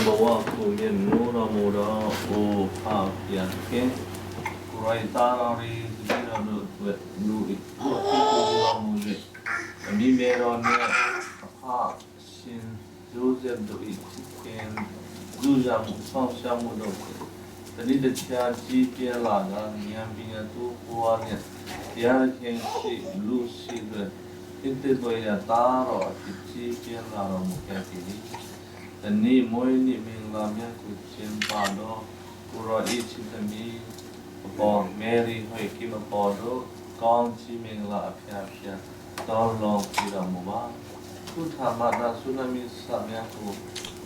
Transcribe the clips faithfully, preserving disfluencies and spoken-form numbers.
Bawa ku mian nu ra mu ra u pha kia ke. Kurai ta ra ri zi ra nu tuet nu i tuet ki ku ra mu zi. Ami me ra ne a pha sin zu zet do i ci ken zu za mu song sia mu do ke. Tani da chia ci pia la ga niam pi nia tu kua nia. Tia da keng si lu si do. Inte do ya ta ro a ki ci pia la ro mu kia ki ni. Tani moi ni ming la mia ku cien pa do. Kura i ci tani. Apo Mary hoi kim apo do. Kong ci ming la a pia pia. Tawh lawng kidawm uh ba. Thu thamatna sunami samya uh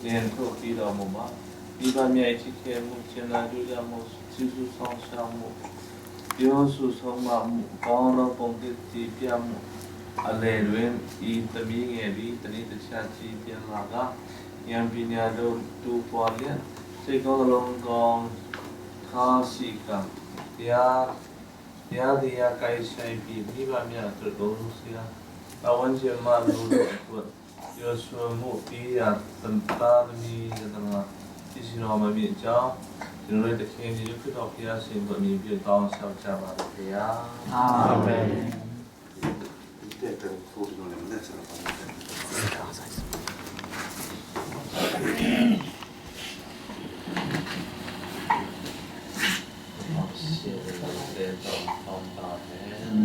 nen tho kidawm uh ba. Mipa mya i ci khem uh cianna duhdam uh Jesu sawng siam uh. Pio su sawng mah uh kawng lo pong kit ci piam uh. A le duin i tami nge di tani ta cia ci pian lak ah. Ngiampi nia do tu kua lian. Sei kawng a long kawng kha si ka. Tia Tia tia kai sai pi mi ba mia tu do sia. Tawan sia ma lu do tuat. Yo sua mu pi ya tan ta mi ya tan la. Ti si no ma mi chao. Ti no le ta khe ni ju kri to pia sin ba mi pi tawng sa cha ba ta pia. Amen.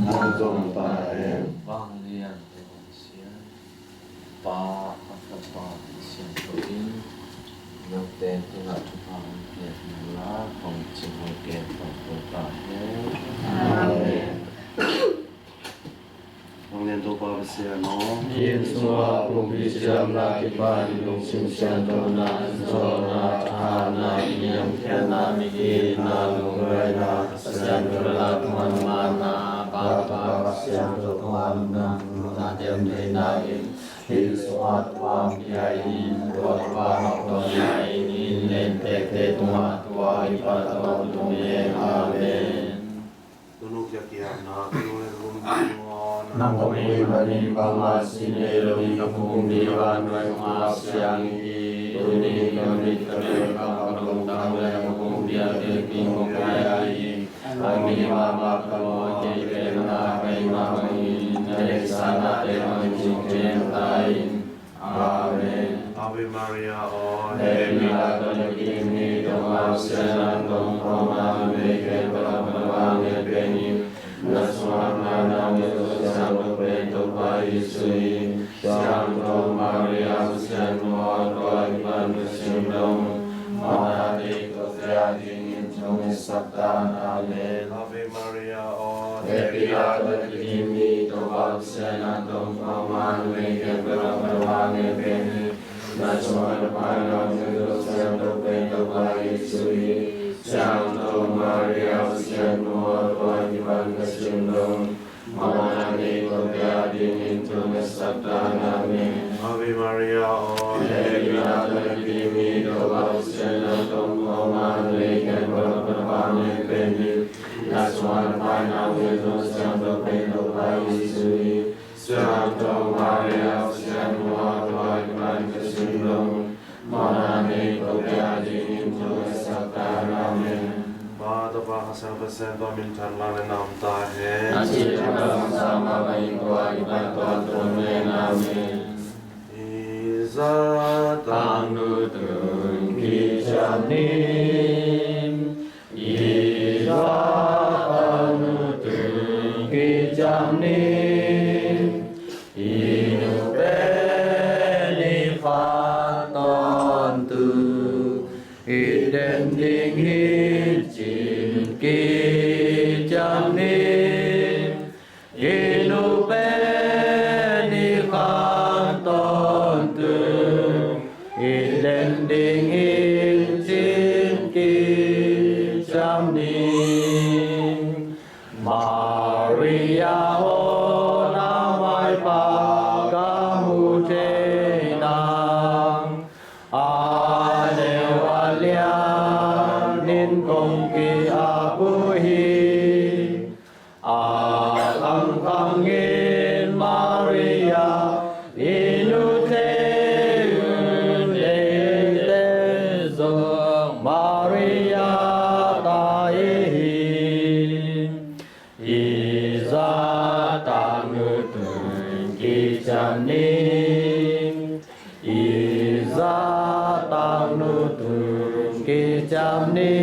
Nang zong ta hen. Pa, a Tapa, Siangtho in note tungah thupha hong piak inla, hong cing hong piak hong ta hen. Amen. Hong lian Topa Pasian aw. Inn sungah pumpi cidamna kipan lungsim siangthona, zawhna, thahna, niamkhiatna, migitna, lungngaina, Pasian thulak manmana, Pa, Tapa, Siangtho Pasian na tem theihna in, inn sungah tuam pia in, tua tuam a tuamna in, inn len tekte tungah tua i pata tung in. Amen. Tunu kia kiamna, tunu le tunu nang kong ui manin bangmah sin ei lo in ka pumpi vannuai kong ap siang hi. Tuni ka mit ka lel ka mak lungtang le ka pumpi a telking kong pai hi. Hong hi mahmah ka maw, kei pen na ka hih mah bangin na deihsakna te bangin hong ciam ta in. Amen. Ave Maria aw, hehpihna tawh na kidim hi, Topa Pasian nang tawh om a, na vei khempeuh ah Topa nang hehpihna, na sungah na nau Jesu siangtho pen Topa Jesu hi. Siangtho Maria Pasian nu aw, tua i pan Pasian dong, mawhna nei kote a dingin thungetsak ta in. Amen. Ave Maria aw, hehpihna tawh na kidim hi, Topa Pasian nang tawh om a, na vei khempeuh ah Topa nang hehpihna hi. Na sungah na paina Jesu siangtho pen Topa Jesu hi. Siangtho Maria Pasian nu aw, tua i pan Pasian dong, mawhna nei kote a dingin thungetsak ta in. Amen. Ave Maria aw, hehpihna tawh na kidim hi, Topa Pasian nang tawh om a, na vei khempeuh ah Topa nang hehpihna hi. Na sungah na paina Jesu siangtho pen Topa Jesu hi. Siangtho Maria Pasian nu aw, tua i pan Pasian dong, mawhna nei kote a dingin thungetsak ta in. Amen. Pa, Tapa, Kha Siangtho Pasian tawh minthanna le na om ta hen. A cih bang sang mah bangin tua i pan tua tung hen. Amen. I zat tangnu tung kiciam ni. I zat tangnu tung kiciam ni. I nu pen i khan tawntung, i den ding hi cin kiciam ni. I nu pen i khan tawntung, i den ding hi cin kiciam ni. Maria aw, na maipha ka mu thei nang, a neu a lian in kong ki-ap uh hi. A khangkhang in Maria, i nu thei un eite Zahtakna tungah kiciam ni. I zahtakna tungah kiciam ni.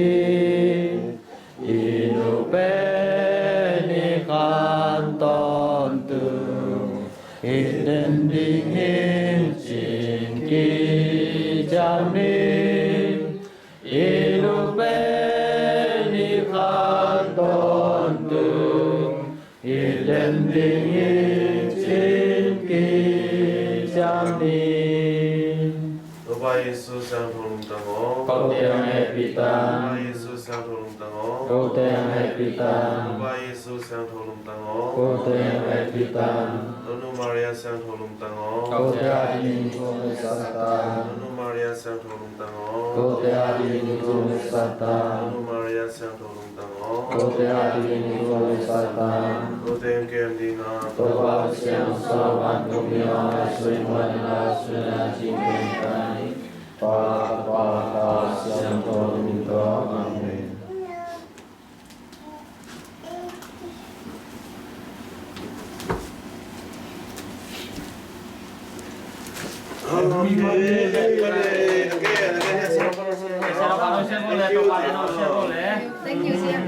I nu pen i khan tawntung i den ding hi ci-in kiciam ni. I nu pen i khan tawntung i den ding hi ci-in kiciam ni. Topa Jesu siangtho lungtang aw. Kote hong hehpih ta. Topa Jesu siangtho lungtang aw. Kote hong hehpih ta. Topa Jesu siangtho lungtang aw. Kote hong hehpih ta. Nonu Maria siangtho lungtang aw. Kote adingin thungetsak ta. Nonu Maria siangtho lungtang aw. Kote adingin thungetsak ta. Nonu Maria siangtho lungtang aw. Kote adingin thungetsak ta. Kote hong kem ding a. Topa Pasian aw, vantung mi hong ngaihsun in, muanna, suahna, cingkeng ta in. Pa, Tapa, Kha Siangtho min tawh. Amen. Thank you, sir.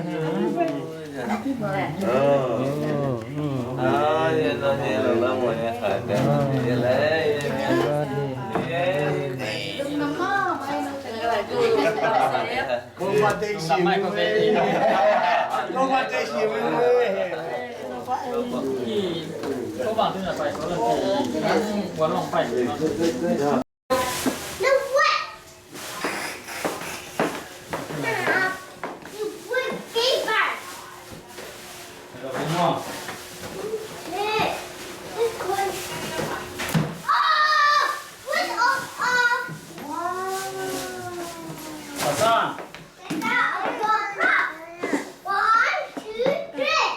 One, two, three.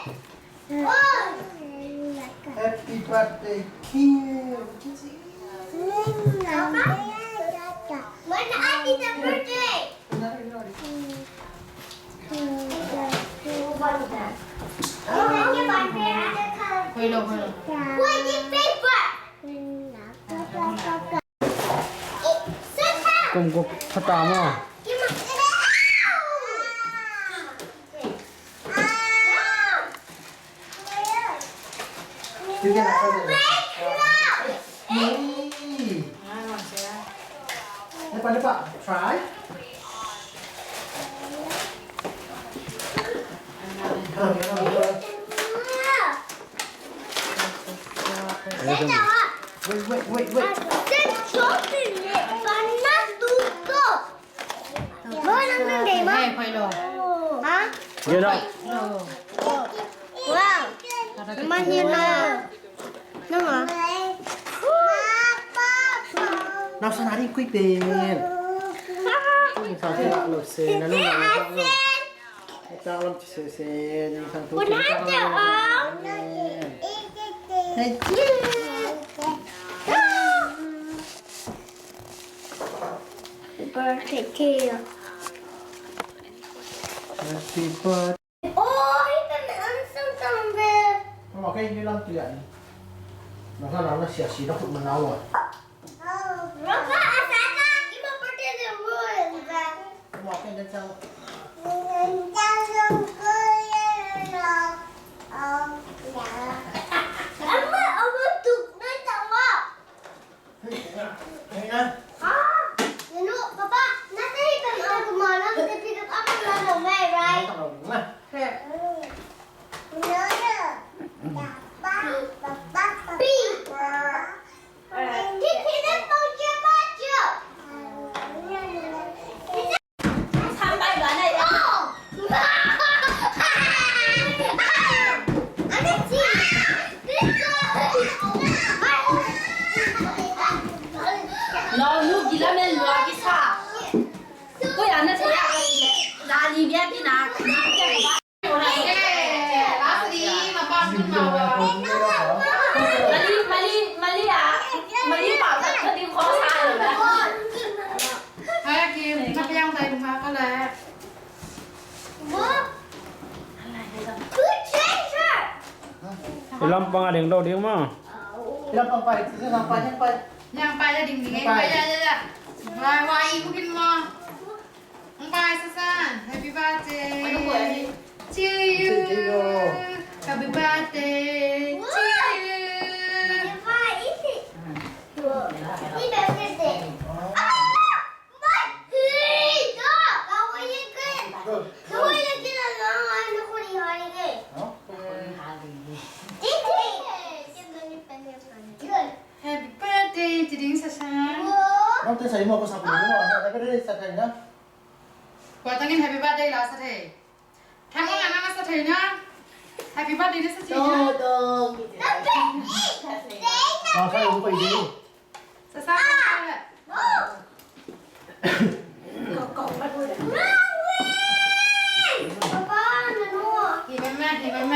Happy birthday, Kim. When happy the birthday? Wait, wait, wait. Kum kum pha ta maw? Try. Wait, wait, wait, wait. Hey, khoih lo. Ha? Khoih lo. Wow. Mahina. Nang a. Nau sana ri kui pen. Sa sa lo se na lo na lo. Tang lam ci se se, ning sang tu. Kun ha te ong. Thank you. Birthday to you. Happy birthday. Oh, hi pen an sang tang ve. Mama, kei ni lam tu ya ni. Na ka na na sia si na khut man na wa. Lampang a ding lo ding maw. Lampang pai, lampang pai, lampang pai. Lampang pai a ding ding, pai, pai, ya, ya, ya. Wai, wai, mungkin maw. Ang pai sasan, happy birthday to you. Happy birthday to you. Happy birthday, Ciding Sasan. Nong te sa imo ko sa pili mo, happy birthday sa kanya. Kua tangin happy birthday la sa thei. Thang nang nang sa thei na. Happy birthday na sa thei na. Sa sa yung pa ide. Sa sa yung pa ide. Hi mama, hi mama. Hi mama, hi mama.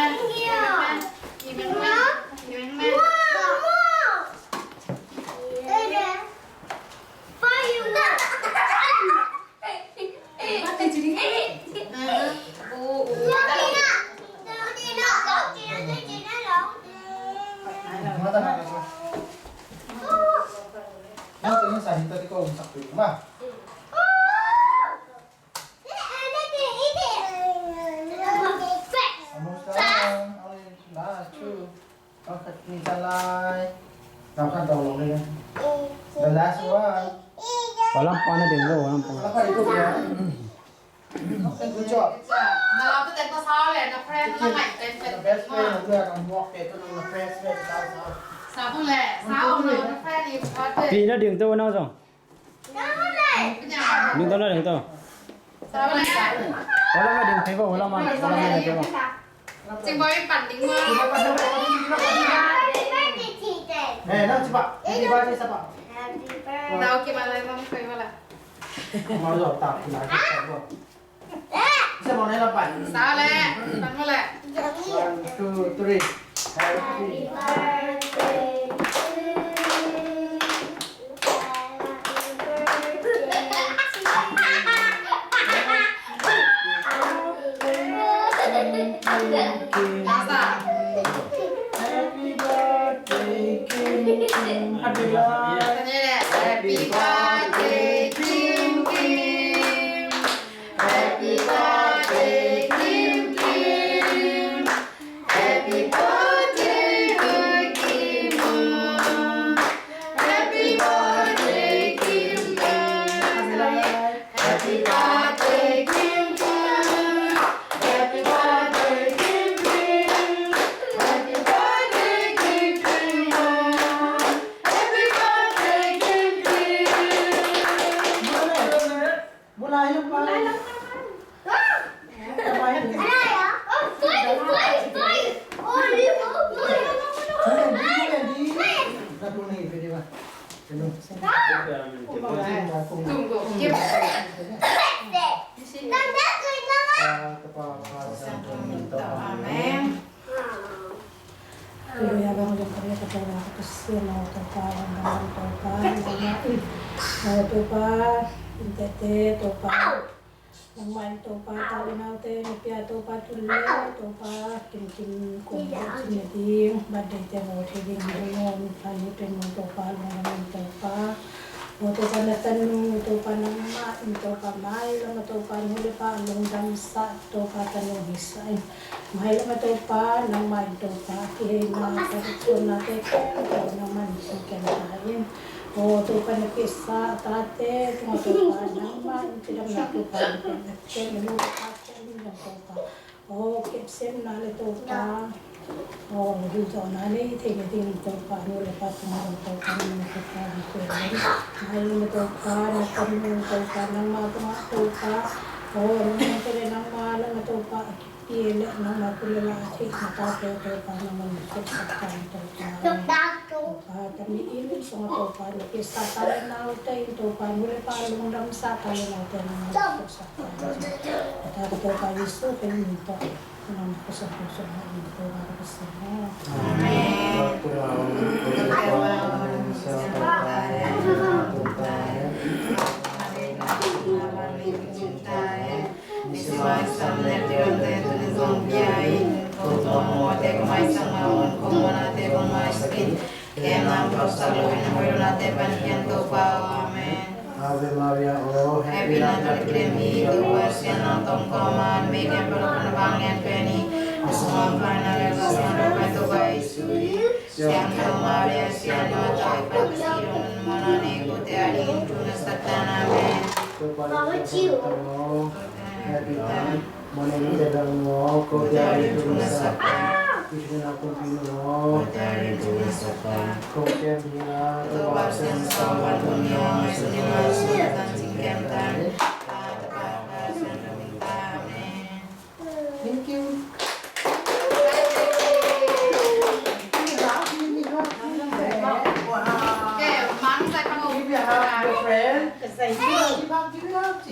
The last one. Walang pa na din lo, walang pa. Good job. Pi na ding to na zong. Ding to na ding to. Walang na ding thei bo, walang man, walang na ding thei bo. One, two, three. Happy birthday to you. Happy birthday to you. Happy birthday to you. Happy birthday, Kim Kim. Happy birthday. Happy birthday, Kim Kim. Happy birthday, Kim Kim. Happy birthday, Kim Kim. Happy birthday, Kim Kim. Happy birthday, Kim Kim. Happy birthday, Kim Kim. Happy birthday, Kim Kim. Happy birthday, Kim Kim. Bulai lang pa. Bulai lang pa. Amen. Haleluya, bang ujung kami katawa katusia mau Topa, bang bang Topa, bang bang Topa, intete Topa. Nangmah in Topa, tau inaute, mipia Topa, tun le Topa, kimkim kong ko cin na ding, birthday te mo thei ding, ding on, pani pen mo Topa, lungdam in Topa. Mo te sana tanu Topa, nangmah in Topa, mai lama Topa, nu le pa, lungdam sa Topa, tanu hisa in. Mai lama Topa, nangmah in Topa, kiheina, katuana te ken, nangmah in Topa ken ta in. O Topa na kisa tate, Topa nangmah in cidamna Topa na ken nu le pa ken nu Topa. O kepsemna le Topa. O huzawhna nei thei na ding Topa nu le pa tung Topa nu Topa nu Topa. Mai lama Topa na kanu Topa nangmah Topa. O nangmah te le nangmah lama Topa. Pi le nangmah kul le la a theih na tate Topa nangmah na suksak ta in Topa. Topa tami in sung a Topa na kisa ta le naute in Topa nu le pa lungdam sa ta le naute nangmah na suksak ta in. Ta ka Topa Jesu pen min tawh nangmah na suksak ta in Topa ka Pasian. Amen. Kum mawhna te bang mai sakin, kem nam paksa lo in a hoih lo nate pan hian Topa aw. Amen. Ave Maria, aw, happy na Holy Trinity, Topa sian nang tawh kawm a, mi khempeuh lak ah nang vang lian pen hi. A sungah pai na le ka sian lo pen Topa Jesu hi. Siangtho Maria, sian lo a tai pan ka si lo nan mawhna nei kute a ding thu na Satan. Amen. Topa Jesu, happy time. Mawhna nei kute a ding thu na Satan. Thank you. Give me a hug, my friend. Give me a hug, give me a hug.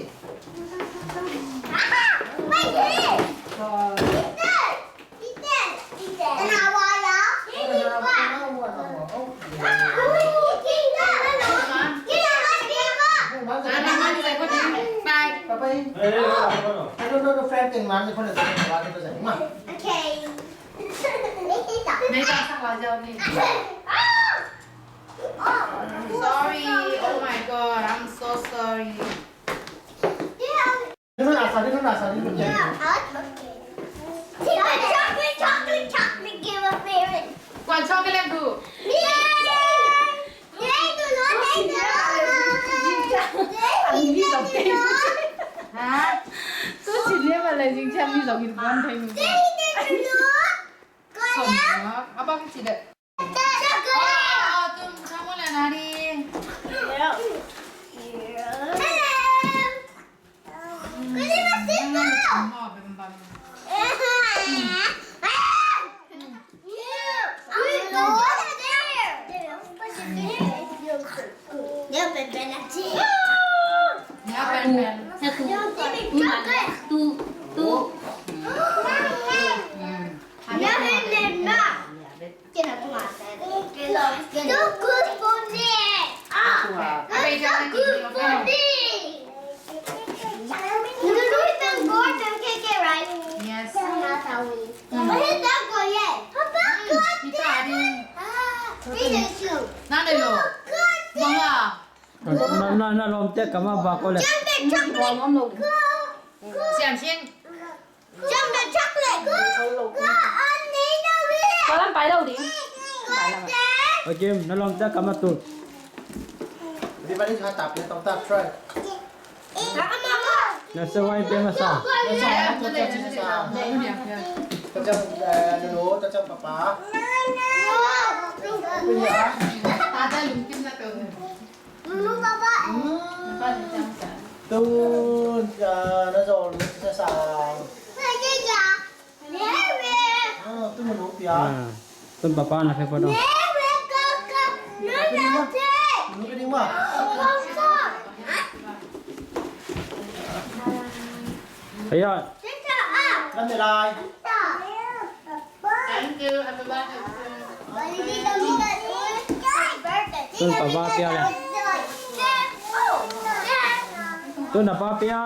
Sorry, oh my God, I'm so sorry. Chocolate, chocolate, chocolate, give a favorite. Kuan chocolate gu? Yay! Yay, tu lo, yay, tu lo. Yay, yay, tu lo. Ha? Tu si ni ma le jing cha mi zong in kuan thei nu. Yay, yay, tu lo. Kuan ya. Abang si de. Chocolate. Oh, tu kamu lah nari. Hello. Too good for me. Ah, that's so good for me. You know it's the board from K K, right? Yes. But he's not good yet. Papa, good. Ah, this is you. Good. Na, na, na lawm te kamah bak ko le. Jump it, jump it. Siam sin. Jump the chocolate. Go, go, on the wheel. Kalam pai lo ding. Go there. Okay, na lawm te kamah tu. Everybody, ha tap le, tong tap, try. Na sa wai pe masa. Ta chang, eh, Lulu, ta chang papa. Lulu, papa. Hmm. Tu, ah, na zaw lu sa sang. Ah, tu na lu pia. Ah, tu papa na khe photo. Lu pia ding ma. Lu pia ding ma. Ayo. Lam de lai. Thank you, happy birthday. Tun papa pia le. Tun na pa pia.